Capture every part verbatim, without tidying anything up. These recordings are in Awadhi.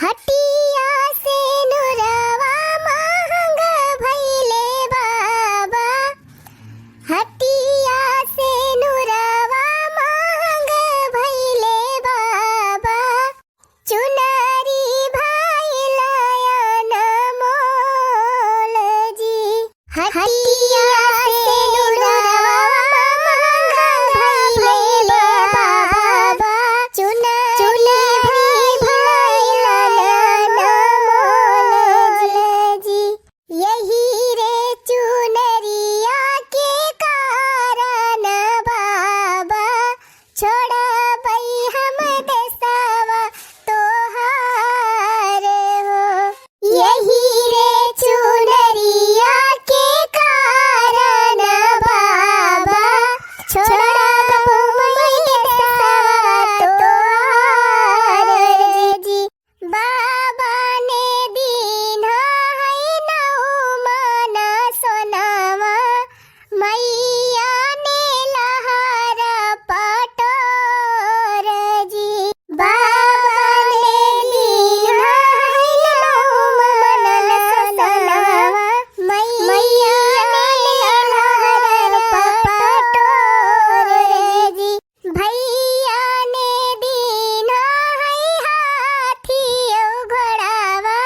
हटिया से नुरवा महंग भइले बाबा, हटिया से नुरवा महंग भइले बाबा, चुनरी भइल अनमोल जी। हटिया से नुरवा महंग भइले बाबा, चुनरी भइल अनमोल जी। यही रे चुनरिया के कारण बाबा, छोड़बै हम देसवा तोहार हो। यही रे चुनरिया के कारण बाबा, छोड़बै देसवा तोहार जी। बाबा ने दीन्हा है नौ मन सोनवा, मैया ने लहरा पटोर जी। बाबा ने दीन्हा है नौ मन सोनवा, मैया ने लहरा पटोर जी। भैया ने दीन्हा है हाथी अउ घोड़ावा,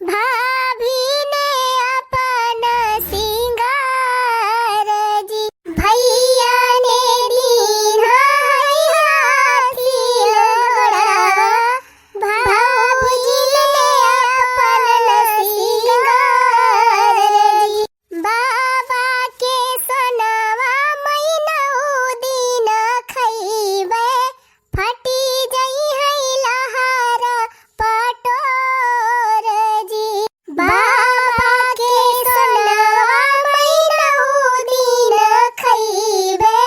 भाभी ने अपन सिंगार जी। भैया ने दीन्हा है हाथी अउ घोड़ावा, भाभी ने अपन सिंगार जी। बाबा के सोनवा मैनौ दिन खइबे, फटी जइहैं लहरा पटोर जी। बाबा के सोनवा मैनौ दिन खइबे,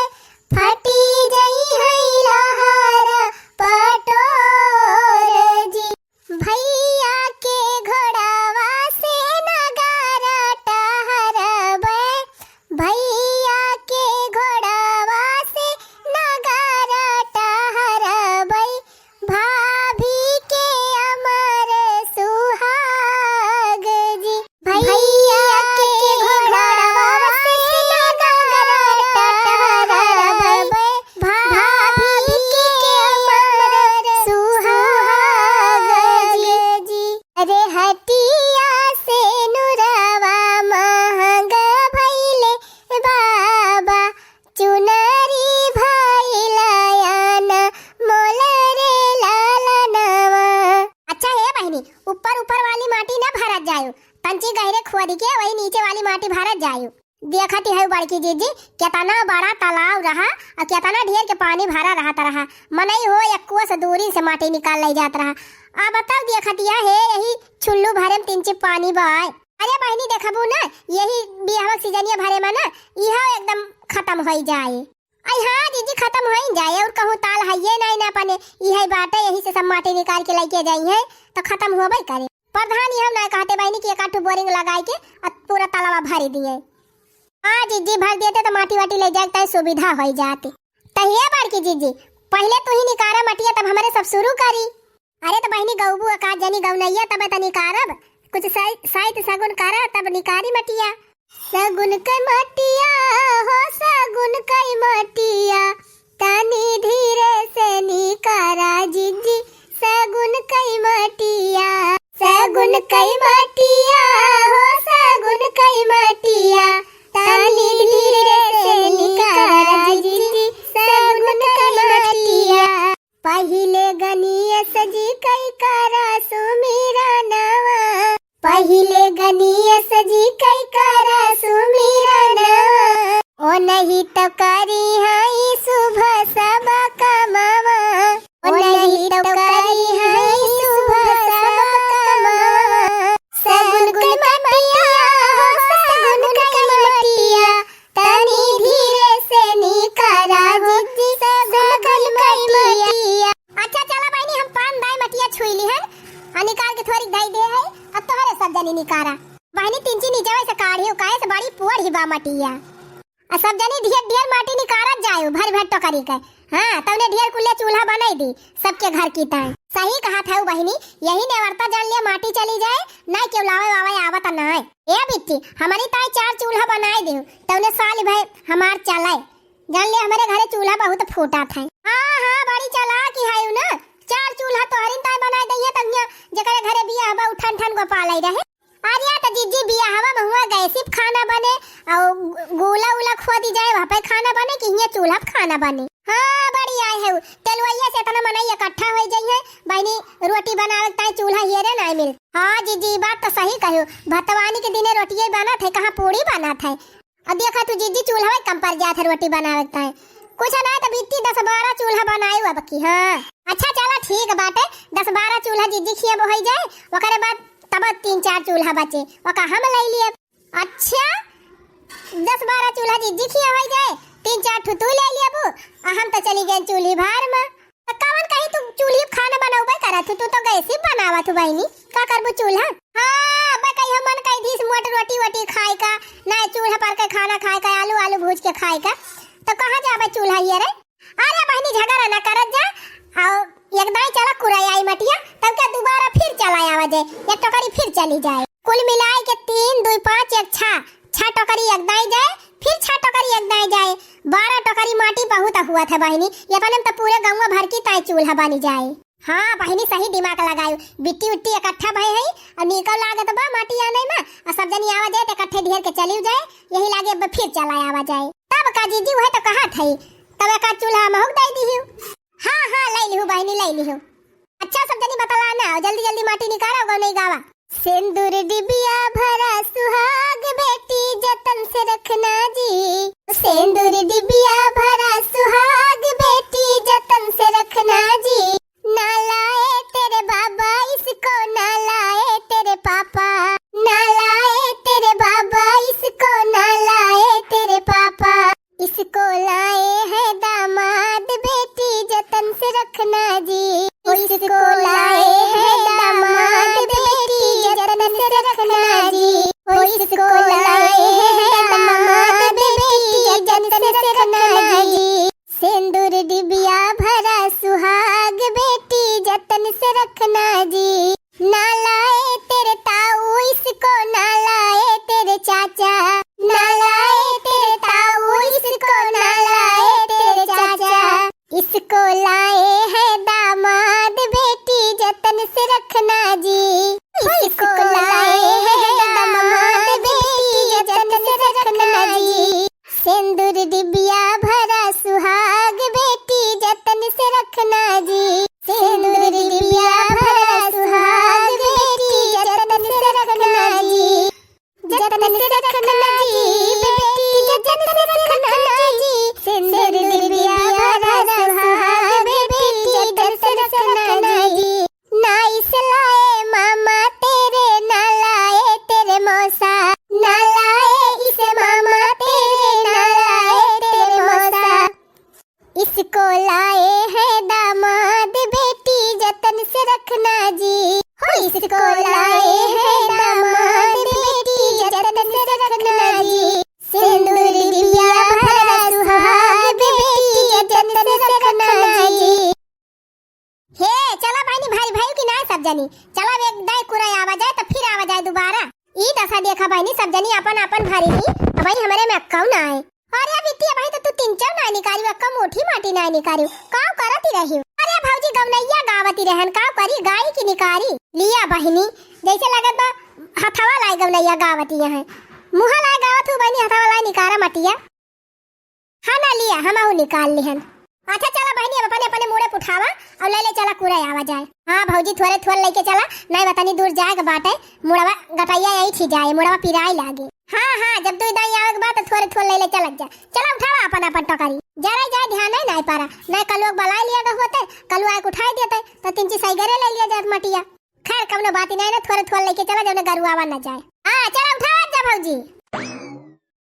फटी जइहैं लहरा पटोर जी। भैया के घोड़ावा से नगारा टहरबै, भैया के घोड़ावा से नगारा टहरबै, भाभी के अमर सुहाग जी। भैया के घोड़ावा से नगारा टहरबै, भाभी के अमर सुहाग जी। अरे हटिया से नुरवा महंग भइले बाबा, चुनरी भइल अनमोल रे ललनवा। अच्छा हे बहिनी, ऊपर ऊपर वाली माटी न भरत जायो, तंची गहरे खोद के वही नीचे वाली माटी भरत जायो। देखत ही है बड़की जीजी, केतना बड़ा तालाब रहा अउ केतना ढेर के पानी भरा रहत रहा। मनई हो एक्को से दूरी से माटी निकाल लइ जात रहा। अब तब देखत ही है, यही छुल्लू भरे में तिनची पानी बा। अरे बहिनी देखबू न, यही बिहवा के सीजनिया भरे में न, इहो एकदम खतम होइ जाए। आई हाँ जीजी, खतम होइ जाए, अउर कहूँ ताल हइये नाई न अपने, इहे बाटे, यही से सब माटी निकाल के लइके जइहैं, त खतम होबे करे। प्रधान इहउ नाई कहते बहिनी कि एक आध ठो बोरिंग लगाइ के अ पूरा तालाबा भरि दिए। हाँ जीजी, भर देते त माटी वाटी लइ जाए के तई सुविधा होइ जाते। त हे बड़की जीजी, पहिले तुहीं निकारा मटिया, तब हमरे सब सुरू करी। अरे त बहिनी गउबू अ का जनी गउनइया, तब त निकारब। कुछ साइ-, साइत सगुन करा, तब निकारी मटिया। सगुन कै मटिया हो, सगुन कै मटिया, तनी धीरे से निकारा जीजी, सगुन कै मटिया। सगुन कै मटिया हो, सगुन कै मटिया, तनी धीरे से निकारा जीजी, सगुन कै मटिया। पहिले गणेश जी कै करा सुमिरनवा, पहिले गणेश जी कै करा सुमिरनवा, ओनही त करिहैं सुभ सब कमवा, ओनही त करिहैं सुभ सब कमवा। सगुन कै मटिया हो, सगुन कै मटिया, तनी धीरे से निकारा जीजी, सगुन कै मटिया। अच्छा चला बहिनी, हम पान दाई मटिया छुई लिहन, अ निकाल के थोरी धई दे है, अब तोहरे सब जनी निकारा। बहिनी तिनची नीचवा से काढ़ी, काहे से बड़ी पुअर ही बा मटिया। अ सब जनी ढेर ढेर माटी निकारत जायो, भर भर टोकरी के। हाँ, तौने ढेर कुल्ले चूल्हा बनाई दी, सबके घर की ताई। सही कहत हऊ बहिनी, यही नेवरता जान लिया माटी चली जाए, नाहीं केहू लावे वावे आवत नाहीं। ए बिट्टी, हमरी ताई चार चूल्हा बनाई दिहु, तौने साल भर हमार चले। जान ले, हमरे घरे चूल्हा बहुत फूटत है। हाँ, हाँ, बड़ी चालाक ही है ना। चार चूल्हा तोहरिन ताई बनाई दइहे, तब हियाँ जेकरे घरे बियाह बा, उ ठन ठन गोपाल आई रहे। अरे, तो जीजी, बियाहवा में हुआँ गैसी पे खाना बने, और गूला उला खोदी जाए, वहाँ पे खाना बने कि हियाँ चूल्हा पे खाना बने? हाँ, बड़ी आए है, तेलवैया से इतना मनई इकट्ठा होइ जाइहे, बहिनी, रोटी बनावे के ताई चूल्हा हियरे नाहीं मिल। हाँ जीजी, बात तो सही कहो, भतवानी के दिने रोटिये बनत है, कहाँ पूड़ी बनत है। अब देखा तू जीजी, चूल्हा कम पड़ जात है रोटी बनावे के ताई। कुछ ना तो बिट्टी दस बारह चूल्हा बनायु अब की। हाँ, अच्छा चला ठीक बाटे, दस बारह चूल्हा जीजी खिया हो जाए, ओकरे बाद तब तीन चार चूल्हा बचे, ओका हम ले लिए। अच्छा, दस बारह चूल्हा जीजी खिया हो जाए, तीन चार ठो तू ले लिए अबू, आ हम तो चली गए चूल्ही भार में। त कवन कहीं तू चूल्ही पे खाना बनौबे करत हू, तू तो गैस ही बनावत हू बहिनी, का करबू चूल्हा? हाँ, अब कहियो मन कही दिहिस मोट रोटी वोटी खाए का, ना चूल्हा पर के खाना खाए का, आलू आलू भूज के खाए का, तो कहाँ जाबे चूल्हा हियरे? अरे बहिनी झगड़ा ना करत जा, आओ एक दाई चला कुराई आई मटिया, तब क्या दोबारा फिर चला आवा जाए, एक टोकरी फिर चली जाए। कुल मिलाए के तीन दुई पाँच एक छा, छा टोकरी एक दाई जाए, फिर छा टोकरी एक दाई जाए, बारह टोकरी माटी बहुत हुआ था बहिनी, ये तने में तो पूरे गौवा भर की ताई चूल्हा बनी जाए। हाँ बहिनी, सही दिमाग लगायु, बिट्टी उट्टी इकट्ठा भय है, और नीको लागत बा माटी आने में, और सब जनी आवा जाए तो इकट्ठे ढेर के चली जाए, यही लागे अब फिर चला आवा जाए। तब का जीजी, वह तो कहा थे, तब एक चूल्हा महूक दे दी। हाँ हाँ, ले लिहू बहिनी, ले लिहू। अच्छा सब जनी बतला ना, जल्दी जल्दी माटी निकाला, गौनई गावा। सेंदूर डिबिया भरा सुहाग बेटी जतन से रखना जी। सेंदूर डिबिया भरा सुहाग बेटी जतन से रखना जी। ना लाए तेरे बाबा इसको, ना लाए तेरे पापा, ना लाए तेरे बाबा इसको, ना लाए तेरे पापा। इसको लाए हैं दामाद बेटी जतन से रखना जी। इसको लाए हैं दामाद बेटी जतन से रखना जी। इसको लाए हैं दामाद बेटी जतन से रखना जी। सेंदूर डिबिया भरा सुहाग बेटी जतन से रखना जी। ना लाए तेरे ताऊ इसको, ना लाए तेरे चाचा, ना लाए तेरे ताऊ इसको, ना लाए तेरे चाचा। इसको लाए हैं दामाद बेटी जतन से रखना जी। इसको लाए हैं दामाद बेटी जतन से रखना जी। सेंदूर डिबिया भरा सुहाग बेटी जतन से रखना जी। सेंदूर डिबिया भरा सुहाग बेटी जतन से रखना जी। जतन से रखना जी, बेटी जतन से रखना जी। सेंदूर डिबिया भरा सुहाग बेटी जतन से रखना जी। ना इस लाए मामा तेरे, ना लाए तेरे मौसा, ना लाए इस मामा तेरे, ना लाए तेरे मौसा। इसको लाए हैं दामाद बेटी जतन से रखना जी। हो इसको लाए हैं दामाद बेटी जतन से रखना जी। सेंदूर डिबिया भरा सुहाग बेटी जतन से रखना जी। हे, चला बहिनी, भारी भइल कि नाहीं सब जनी? चला एक दाई कुराई आवा जाए, तो फिर आवा जाए दोबारा। ई दशा देखा बहिनी, सब जनी आपन आपन भारी ली, अबहीं हमरे में अक्कऊ नाहीं। अरे बिट्टी, अबहीं तो तू तीन चार नाहीं निकारिउ, अक्कऊ मुट्ठी माटी नाहीं निकारिउ। काउ करती रहिउ? अरे भौजी, गवनैया गावती रहन, काउ करी, गाई की निकारी? लिया बहिनी, जैसे लगत बा हथवा लाई गवनैया गावती हैं। मुँह लाई गावत हू बहिनी, हथवा लाई निकारा मटिया। हाँ ना लिया, हमहू निकाल लिहन। अच्छा चला बहिनी, अब अपने अपने मूड़े पे उठावा और ले ले चला कुराई आवा जाए। हाँ भौजी, थोरे थोर लेके चला, नाहीं बा तनी दूर जाए के बाटे, मुड़वा गटैया यही थी जाए, मुड़वा पिराए लागे। हाँ हाँ, जब दुई दाई आवे के बा तो थोरे थोर ले ले चलत जा। चला उठावा अपन अपन टोकरी, जरा जाए ध्यान है नाहीं पारा, नाहीं कलुआ के बलाए लिया गए होते, कलुआ आके उठाए देते, तो तीन चीज सही घरे ले लिया जात मटिया। खैर कौनो बात ही नाहीं ना, थोरे थोर लेके चला, जौने गरुआवा न जाए। हाँ चला उठावा जा भौजी।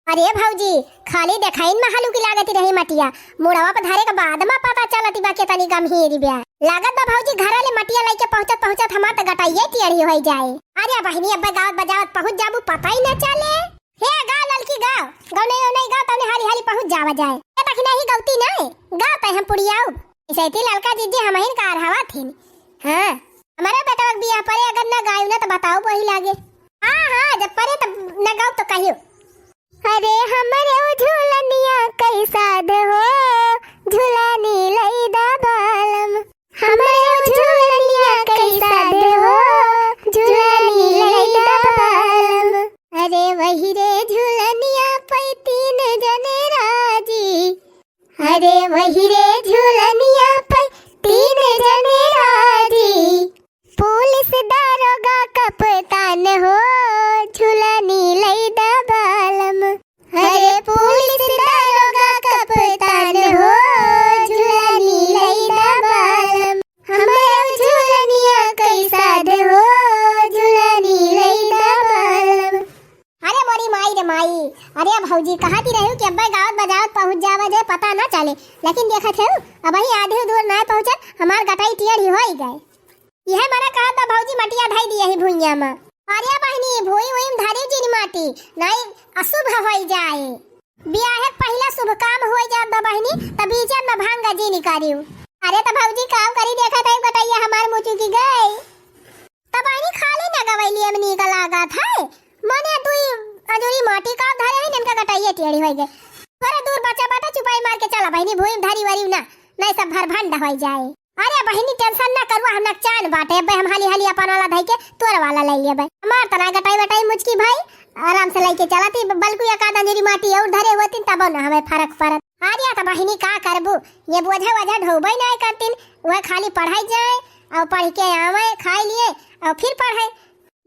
अरे भौजी, खाली देखाइन में हलुकी लागत रही मटिया, मुड़वा पे धरे के बाद में पता चलत बा के तनी गम्हीर बा। लागत बा भौजी, घरा ले मटिया लइके पहुँचत पहुँचत हमार त गटइये टेढ़ी होइ जाए। अरे बहिनी, अब्बे गावत बजावत पहुँच जाबू, पता ही न चले। हे गाव ललकी गाव, गौनई गौनई गाव, तौने हाली हाली पहुँच जावा जाए। ए त नहीं गौती नाय, गावत हम पुड़ियाउब। ऐसे थी ललका जीजी हमहिन का अरहवा थीन। हाँ, हमरे बेटवा के बियाह परे अगर न गायू ना तो बताओ वही लागे। हाँ, हाँ, जब परे तब न गाउब तो कहियो। अरे हमरे ओ झूलनिया कई साध हो, झूलनी लई दा बालम। हमरे ओ झूलनिया कई साध हो, झूलनी लई दा बालम। अरे वही रे झूलनिया पै तीन जने राजी। अरे वही रे झूलनिया पै तीन जने राजी। पुलिस दारोगा कप्तान हो, झूलनी लई दा बालम। अरे पुलिस दारोगा कप्तान हो, झूलनी लई दा बालम। हमरे ओ झूलनिया कई साध हो, झूलनी लई दा बालम। अरे मोरी माई रे माई, अरे भौजी, कहती रहू कि अब्बे गावत बजावत पहुँच जावा जे, पता ना चले, लेकिन देखत है अबही आधे दूर ना पहुँचल, हमार गटाई टेढ़ी होई गए। यह मना कहत बा भौजी मटिया धई दिए ही भुइया मा। अरे बहिनी, भुई उई में धरियो जिन माटी, नाई अशुभ होई जाए। बियाहे के पहिला शुभ काम होई जात बा बहिनी, त बीचे में भांग जिन करियो। अरे त भौजी काम करी, देखत है गटैया हमार मुचुकी गई। त बहिनी खाली न गवैली हमनी का लागत है, मने दुई अजूरी माटी का धरे है, इनका गटैया टेढ़ी होई गए। थोड़ा दूर बचा बाटा, चुपाई मार के चला बहिनी, भुई में धरी वरी ना, नहीं सब भर भंड होई जाए। अरे बहिनी tension ना करुआ, हम नकचान बाटे, अबे हम हाली हाली अपन वाला धई के तोर वाला ले लेबे। हमार तना गटाई वटाई मुचकी भाई, आराम से लेके चलती, बल्कु एक आध अंजरी माटी और धरे होतिन तब ना हमें फर्क पड़त। अरे त बहिनी का करबू, ये बोझा वोझा ढोबे ना करतिन, वह खाली पढ़ाई जाए और पढ़ के आवे, खाई लिए और फिर पढ़े।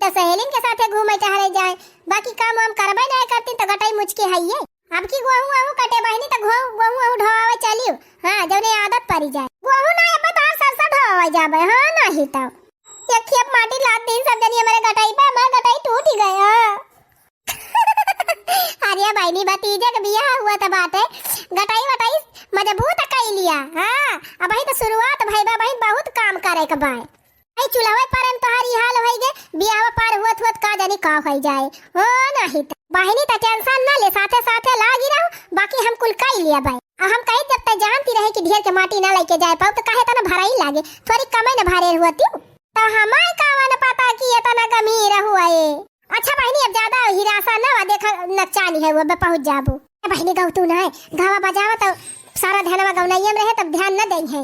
त सहेलिन के साथे घूमे टहरे जाए, बाकी काम वाम करबे नाय करती त गटई मुचकी हइये। अब की गोहूं आहूं कटे बहिनी त गोहूं, गोहूं आहूं ढोवावे चलियो। हाँ, जौने आदत परी जाए। गोहूं ना, अब तार सरसों ढोवावे जाबे। हाँ, नाही त एक खेप माटी लाद दीन सब जनी हमरे गटई पे, हमार गटई टूट गया। अरे बहिनी, भतीजे के बियाह हुआ त बाटे, गटई वटई मजबूत कई लिया। हाँ, अबही त शुरुआत भई बा, अबही बहुत काम करे के बा। आई चूल्हवे पर में तोहार ई हाल होई गे, बियाहवा पार हुअत हुअत का जानी का होई जाए। हो नाही त। बहिनी त tension ना ले, साथे साथे लागी रहू, बाकी हम कुल कई लिया बाई। आ हम कही जब तक जानती रहे कि ढेर के माटी ना लेके जाए पाऊ त काहे तना भराई लागे, थोड़ी कमे न भरे हुअती। त हमार कावन पता कि इतना गंभीर हुआ ए। अच्छा बहिनी, अब ज्यादा हिरासा ना हुआ, देखा नकचानी है वो, अब पहुँच जाबू। ए बहिनी गौ तू ना है, गावा बजावा त सारा ध्यानवा गौनैया में रहे, तब ध्यान न दे है।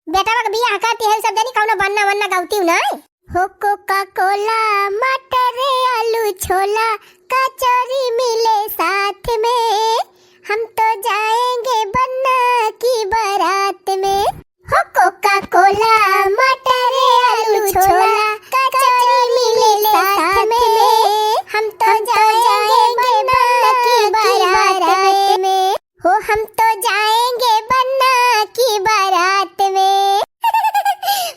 बेटवा के बियाह करती है, सब जनी कौनो बन्ना वन्ना गौती नहीं। हो कोका कोला, मटर, आलू, छोला, कचौरी मिले साथ में, हम तो जाएंगे बन्ना की बारात में। हो कोका कोला, मटर, आलू, छोला, कचौरी मिले साथ में, हम तो जाएंगे बन्ना की बारात में। हो हम तो जाएंगे बन्ना की बारात में।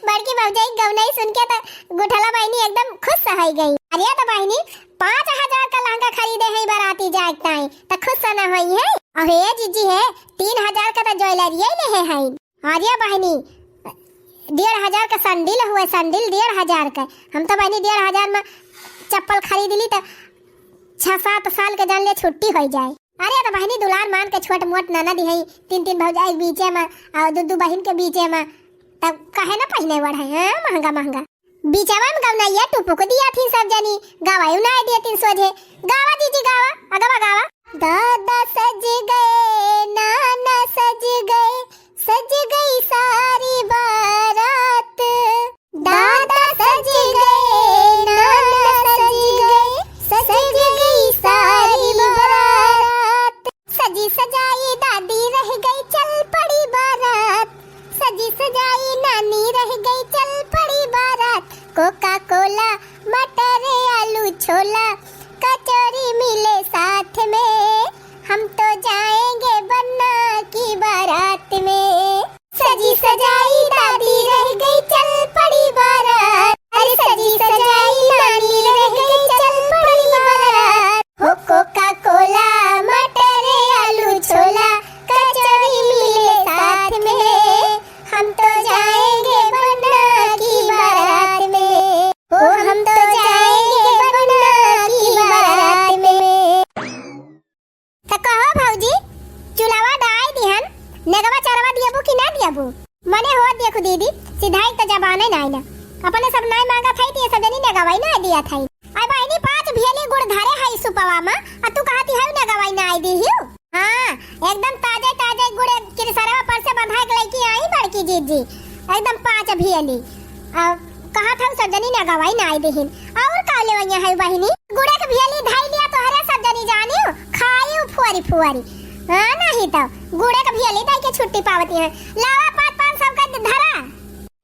बड़की भौजाई गौनई सुन के त गुठला बहिनी एकदम खुश होइ गई। अरे त बहिनी, पाँच हजार का लहंगा खरीदे हैं बाराती जाए ताई, त खुश ना होई है? अरे जीजी है, तीन हजार का त ज्वेलरी ही लेहे हैं। अरे बहिनी, डेढ़ हजार का सैंडल हुए, सैंडल डेढ़ हजार का। हम तो बहिनी डेढ़ हजार में चप्पल खरीद ली त छह सात साल के जान ले छुट्टी होइ जाए। अरे त बहिनी दुलार मान के छोट मोट ननद है, तीन तीन भौजाई के बीचे में, और दू दू बहिन के बीचे में, तब काहे ना पहिने ओढ़े हैं महंगा महंगा। बीचवा में गौनैया टुपुक दिया थी सब जनी, गवायु ना दिया तीन सोझे। गावा जीजी गावा, अगवा गावा। दादा सज गए, नाना सज गए, सज गई सारी बारात। दादा सज गए, नाना सज गए, सज गई सारी बारात। सजी सजाई दादी रह गई, चल पड़ी बारात। सजी सजाई नानी रह गई, चल पड़ी बारात। कोका कोला, मटर, आलू, छोला, कचौरी मिले साथ में, हम तो जाएंगे बन्ना की बारात में। सजी सजाई दादी रह गई, चल पड़ी बारात। अरे सजी सजाई नानी रह गई, चल पड़ी बारात। हो कोका कोला, मटर, आलू, छोला, कचौरी मिले साथ में, हम तो जाएंगे बन्ना की बारात में। हो हम तो जाएंगे बन्ना की गवाई ना दिया था। अरे बहिनी, पाँच भेली गुड़ धरे है सुपवा मा, आ तू कहती है ना गवाई ना दिहियो। हाँ, एकदम ताजे ताजे गुड़ किरसरवा पर से बंधा के लइके आई बड़की जीजी, एकदम पाँच भेली। आ, कहा था सब जनी ना गवाई ना दिहिन। और का लेवइया है बहिनी? गुड़े के भेली धई लिया तोहरे सब जनी जानियो, खाइयो फुआरी फुआरी। हाँ, नहीं तो गुड़े के भेली दई के छुट्टी पावती है। लावा पाँच पाँच सौ का धरा।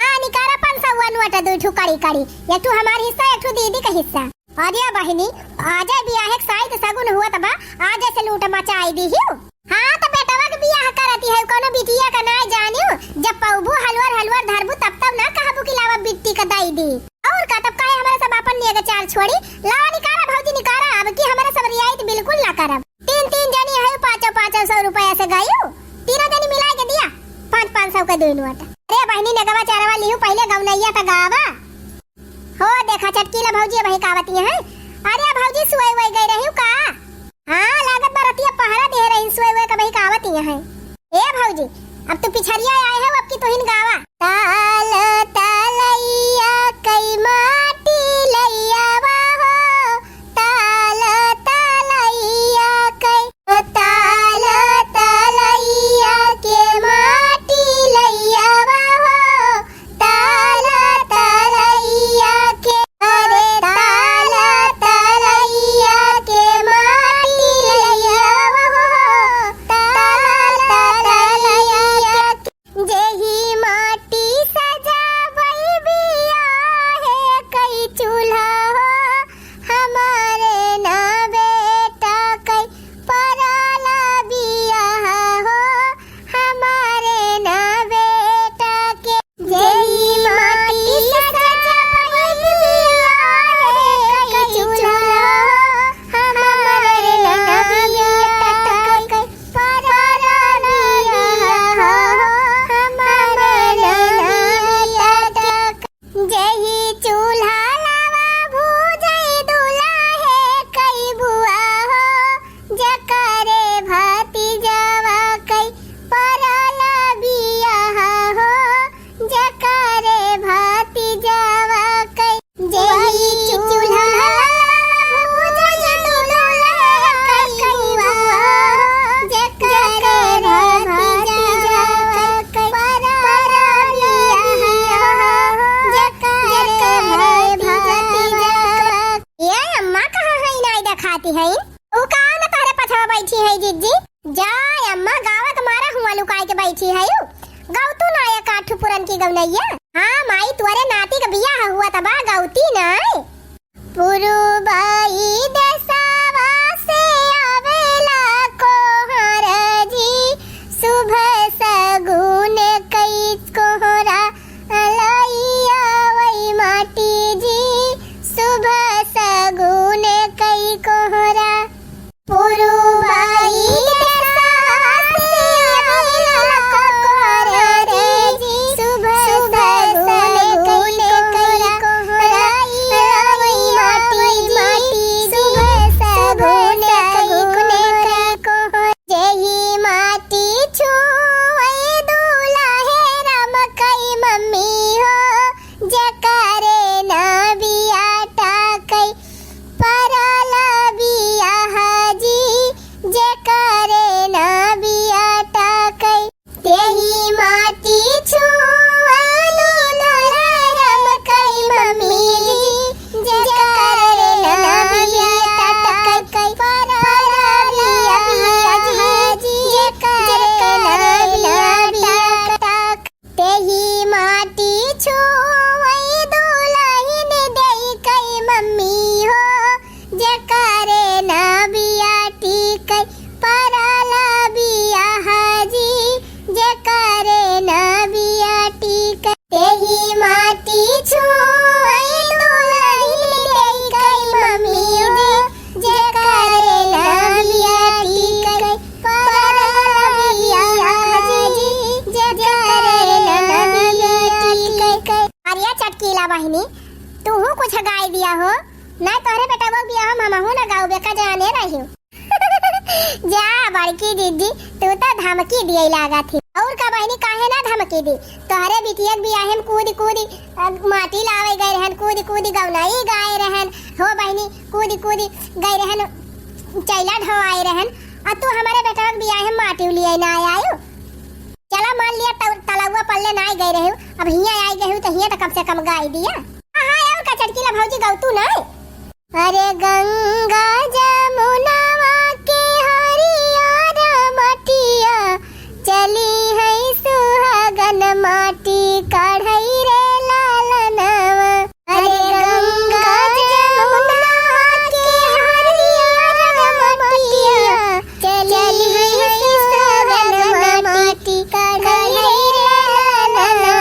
हाँ, निकारा पाँच सौ वा नोट, दुई ठू कड़ी कड़ी। एक ठू हमार हिस्सा, एक ठू दीदी का हिस्सा। अरे बहिनी, आजे बियाहे के साइत सगुन हुआ तबा, आजे से लूट मचाई दिहियो। हाँ, तो बेटवा के बियाह करती है, कोनो बिटिया का नाई जानियो। जब पौबू हलवर हलवर धरबू, तब तब ना कहबू कि लावा बिट्टी का दई दी। और का, तब काहे हमारे सब अपन निये के चाल छोड़ी? लावा निकारा भौजी निकारा, अब की हमारे सब रियायत बिल्कुल ना करब। तीन तीन जनी है, पाँचों पाँचों सौ रुपया से गयू, तीनों जनी मिला के दिया पाँच पाँच सौ के दुई नोट। अरे बहिनी, नेगवा चारवा लिहू, पहिले गवनैया त गावा। हो देखा, चटकीला भौजी अबही कावती है। अरे भौजी, सुए उए गई रही का? हाँ, लागत बा रतिया पहरा दे रही, सुए उए कबही कावती है। ए भौजी, अब तू पिछरिया आए हो, अब की तुहिन गावा। ताल तलैया कई माटी लैया हो, ताल तलैया कई, ताल तलैया के माटी लैया हो, ताल तलैया के, अरे ताल तलैया के माटी लैया हो, ताल तलैया के। जेही माटी सजावई बियाहे कई चूल्हा हो, हमारे ना बेटा कई परला बियाह हो, हमारे ना बेटा के। जेही माटी सजावई बियाहे कई चूल्हा हो, हमारे ना बेटा कई परला बियाह हो, हमारे ना बेटा के। जेही चूल्हा लावा भूजई दुलाहे कई बुआ हो, जकरे भतीजावा कई परला बियाह हो, जकरे भतीजावा कई। जेही चूल्हा लावा भूजई दुलाहे कई बुआ हो, जकरे भतीजावा कई परला बियाह हो, जकरे भतीजावा। ए अम्मा, कहाँ है नाई देखाती है? उ का न तोहरे पछवा बैठी है जिज्जी? जा अम्मा, गावा के मारा हुआ लुकाई के बैठी है। गौतू ना एक आठ पुरन की गौनैया। हाँ माई, तोरे नाती के बियाह हुआ तबा गौती ना। पुरुबाई देसावा से आवेला कोहर जी, शुभ सगुन कई कोहरा लैया वई माटी जी, शुभ सगुन कई कोहरा। पुरुबाई देसावा से आवेला कोहर जी, शुभ सगुन कई कोहरा लैया वई माटी जी, शुभ सगुन कई कोहरा। जेही माटी छुवई दुलाहे राम कई मम्मी हो, जकरे ना बियाटा कई परला बियाह जी, जकरे ना बियाटा कई। तेही माटी छुवई दुलाहे राम कई मम्मी जी, जकरे ना बियाटा कई परला बियाह जी, जकरे ना बियाटा कई। तेही माटी छुवई दुलहिन देई कई मम्मी हो, जकरे ना बियाटी कई परला बियाह जी, जकरे ना बियाटी कई। तेही माटी छुवई दुलहिन देई कई मम्मी हो, जकरे ना बियाटी कई परला बियाह जी, जकरे ना बियाटी कई। अरे चटकीला बहिनी, तूहू कुछ गाई दिया हो, नाहीं तोहरे बेटवा के बियाह में हमहू ना गाउबे का जाने रही। जा बड़की दीदी, तू तो धमकी दिए लागत ही। और और का बहिनी, काहे ना धमकी दी? तोहरे बिटिया के बियाहे में कूदी कूदी, अ, माटी लावे गए रहन, कूदी कूदी गवनई गाए रहन, हो बहिनी, कूदी कूदी गए रहन, चैला ढोआए रहन, और तू हमारे बेटवा के बियाहे में माटी लिए ना आयो। चला, मान लिया, तौ-, तलौआ पल्ले ना गए रहे, अब हियाँ आई गए हो तो हियाँ तो कम से कम गाई दिया। हाँ, और का चटकीला भौजी, गौतू ना? अरे गंगा जमुनवा के हरियर मटिया, चली है सुहागन माटी काढ़ई रे लालनवा। अरे गंगा जमुनवा के हरियर मटिया, चली है सुहागन माटी काढ़ई रे लालनवा।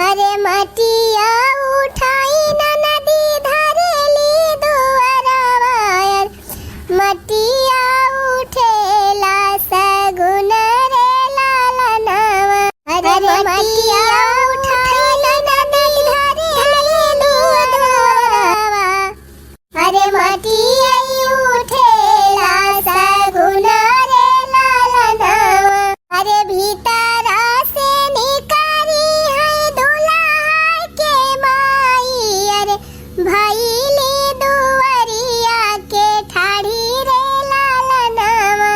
अरे मटिया उठाई ननदी धरेली दुअरवा, अरे मटिया उठेला सगुन रे लालनवा। अरे मटिया उठाई ननदी धरेली दुअरवा। अरे मटिया उठेला सगुन रे लालनवा। अरे भीतरा से निकारी है दुल्हा के माई, अरे भइली दुअरिया के ठाढ़ी रे लालनवा।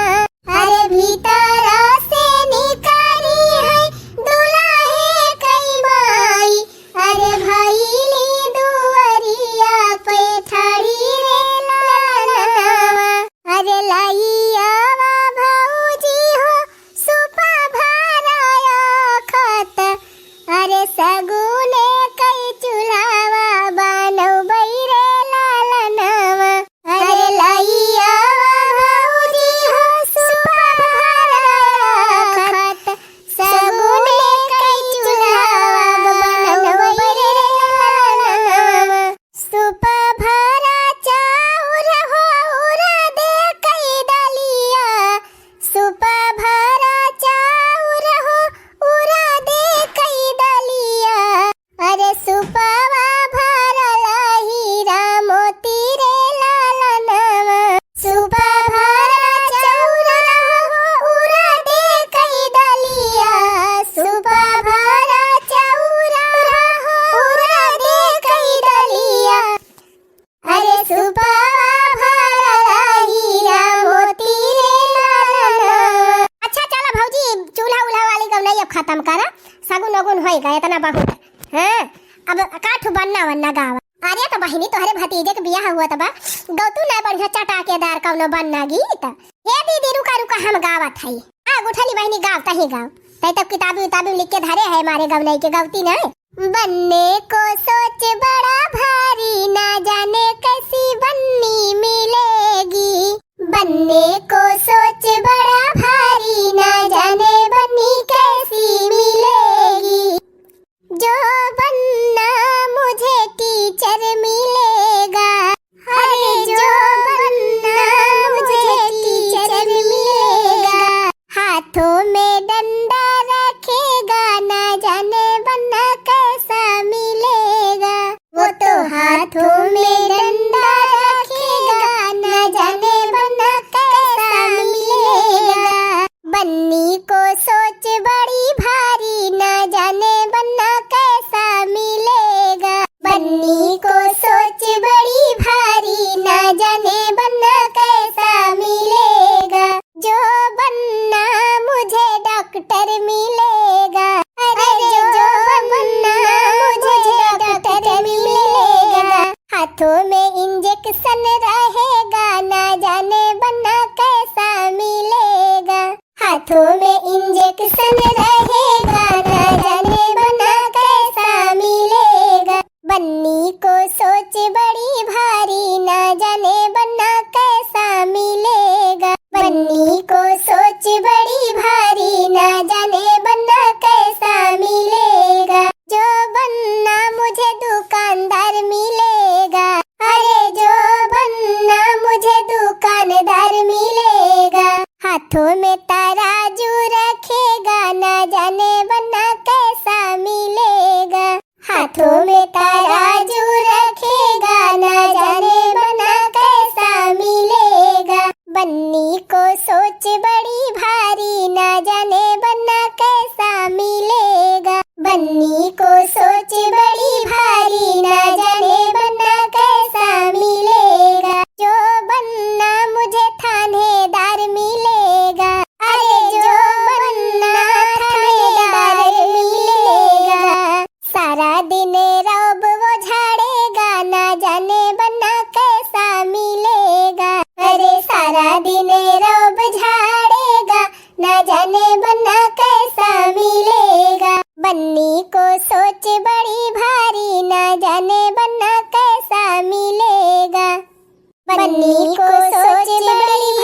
अरे भीतरा से निकारी है दुल्हे कई माई, अरे भइली दुअरिया पे ठाढ़ी रे लालनवा। अरे लइयावा भौजी हो सुपा भराया खत, अरे सगुने कई चूल्हावा बनउबई रे लालनवा। अरे लइयावा भौजी हो सुपा भराया खत, सगुने कई चूल्हावा बनउबई रे लालनवा। सुपा भरा चाउर हो उरद कई दलिया, सुपा भरा चाउर हो उरद कई दलिया। अरे सुपवा भरल हीरा मोती रे लालनवा। सुपा भरा चाउर हो उरद कई दलिया, सुपा भरा चाउर हो उरद कई दलिया। अरे सुपवा भरल हीरा मोती रे लालनवा। अच्छा चला भौजी, चूल्हा उल्हा वाली गवनई अब खतम करा, सगुन उगुन होई गए, इतना बहुत है। हाँ, अब का ठू बन्ना वन्ना गावा। अरे तो बहिनी, तोहरे भतीजे के बियाह हुआ त बा, गौतू ना बढ़िया चटाकेदार कौनो बन्ना गीत। हे दीदी, रुका रुका, हम गावत हई। आ गुठली बहिनी, गाव, तही गाव। तही तब किताबी उताबी लिख के धरे है मारे गवनई के, गवती नहीं। बन्ने को सोच बड़ा भारी, ना जाने कैसी बन्नी मिलेगी। बन्ने को सोच बड़ा भारी, ना जाने बन्नी कैसी मिलेगी। जो बन्ना मुझे टीचर मिलेगा, अरे जो बन्ना मुझे टीचर मिलेगा। हाथों में डंडा रखेगा, ना जाने बन्ना कैसा मिलेगा। वो तो हाथों में डंडा रखेगा, ना जाने बन्ना कैसा मिलेगा। बन्नी को सोच बड़ी भारी, ना जाने बन्ना कैसा मिलेगा। बन्नी को सोच बड़ी भारी, ना जाने बन्ना कैसा मिलेगा। जो बन्ना मुझे डॉक्टर मिलेगा, अरे जो बन्ना मुझे डॉक्टर मिलेगा। हाथों में इंजेक्शन रहेगा, ना जाने बन्ना कैसा मिलेगा। हाथों में इंजेक्शन रहेगा, ना जाने बन्ना कैसा मिलेगा। बन्नी को सोच बड़ी भारी, ना जाने बन्ना कैसा मिलेगा। बन्नी को सोच बड़ी भारी, ना जाने बन्ना कैसा मिलेगा। जो बन्ना मुझे दुकानदार मिलेगा, अरे जो बन्ना मुझे दुकानदार मिलेगा। हाथों में तराजू रखेगा, ना जाने बन्ना कैसा मिलेगा। हाथों में तराजू रखेगा, कैसा मिलेगा। बन्नी को सोचे बड़ी